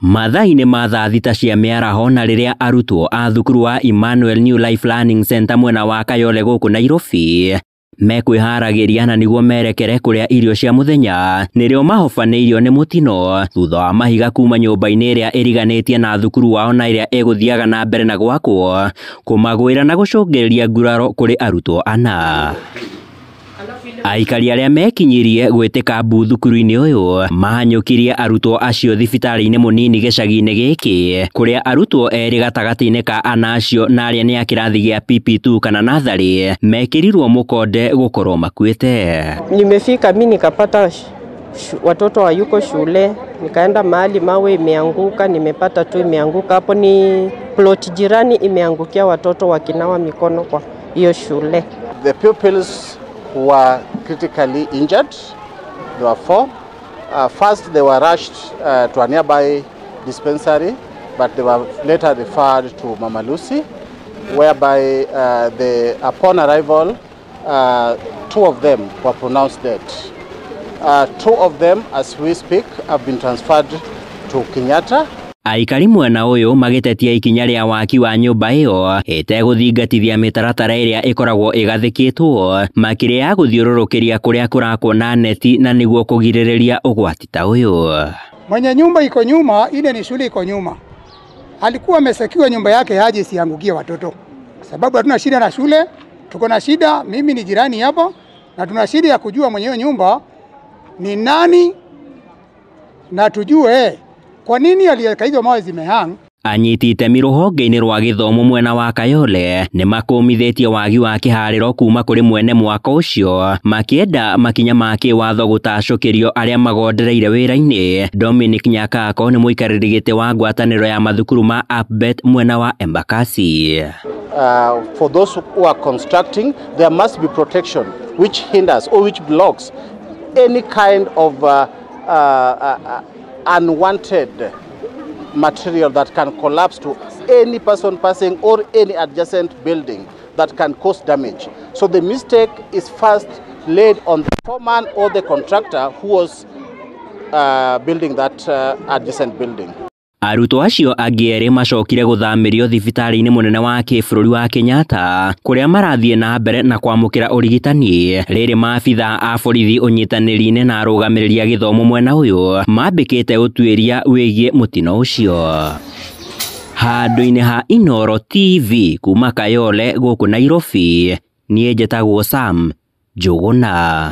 Mathaa-inĩ ma thaa 6 cia mĩaraho na rĩrĩa arutwo a thukuru wa Emmanuel New Life Learning Center mwena wa Kayole gũkũ Nairobi mekwĩharagĩria na nĩguo merekere kũrĩa irio cia mũthenya nĩrĩo mahobanĩirio nĩ mũtino thutha wa mahiga kuma nyũmba-inĩ ĩrĩa ĩriganĩtie na thukuru wao na ĩrĩa ĩgũthiaga na mbere na gwakwo kũmagwĩra na gũcũngĩrĩria nguraro kũrĩ arutwo ana. Aikari arĩa mekinyirie gwĩtĩka mbu thukuru-inĩ ũyũ mahanyũkirie arutwo acio thibitarĩ-inĩ mũnini gĩcagi-inĩ gĩkĩ kũrĩa arutwo erĩ gatagatĩ-inĩ ka ana acio na arĩa nĩ a kĩrathi gĩa PP2 kana natharĩ mekĩrirwo mũkonde gũkorwo makuĩte. Nimefika mi nikapata watoto hayuko shule, nikaenda mahali mawe imeanguka, nimepata tu imeanguka hapo, ni plot jirani imeangukia watoto wakinawa mikono kwa hiyo shule. The pupils were critically injured. There were 4. First, they were rushed to a nearby dispensary, but they were later referred to Mama Lucy, whereby upon arrival, 2 of them were pronounced dead. 2 of them, as we speak, have been transferred to Kenyatta. Aikari mwena ũyũ magĩtetia ikinya rĩa waki wa nyũmba ĩyo ĩtegũthingatithia mĩtaratara ĩrĩa ĩkoragwo ĩgathĩkĩtwo makĩria ya gũthiũrũrũkĩria kũrĩa kũrakwo na neti na nĩguo kũgirĩrĩria ũgwati ta ũyũ. Mwenye nyumba iko nyuma, ile ni shule iko nyuma, alikuwa amesekiwa nyumba yake aje isiangukie watoto, sababu hatuna shida na shule, tuko na shida, mimi ni jirani hapo, na tuna shida ya kujua mwenye nyumba ni nani na tujue kwa nini aliweka hizo mawe zimehang. Anyiti itemi rũhonge-inĩ rwa gĩthomo mwena wa Kayole nĩ makũmithĩtie wagi wa kĩharĩro kuma kũrĩ mwene mwako ũcio makĩenda makinya ma kĩwatho gũtacũkĩrio arĩa magondereire wĩra-inĩ. Dominic Nyakako nĩ mũikarĩri gĩtĩ wa ngwatanĩro ya mathukuru ma APBET mwena wa Embakasi. For those who are constructing, there must be protection which hinders or which blocks any kind of unwanted material that can collapse to any person passing or any adjacent building that can cause damage. So the mistake is first laid on the foreman or the contractor who was building that adjacent building. Arutwo acio angĩ erĩ macokire gũthamĩrio thibitarĩ-inĩ mũnene wa kĩbũrũri wa Kenyatta kũrĩa marathiĩ na mbere na kwamũkĩra ũrigitani. Rĩrĩ maabitha a borithi ũnyitanĩri-inĩ na arũgamĩrĩri a gĩthomo mwena ũyũ mambĩkĩte ũtuĩria wĩgiĩ mũtino ũcio. Handũ-inĩ ha Inooro TV kuma Kayole gũkũ Nairobi, niĩ njĩtagwo Sam Njũgũna.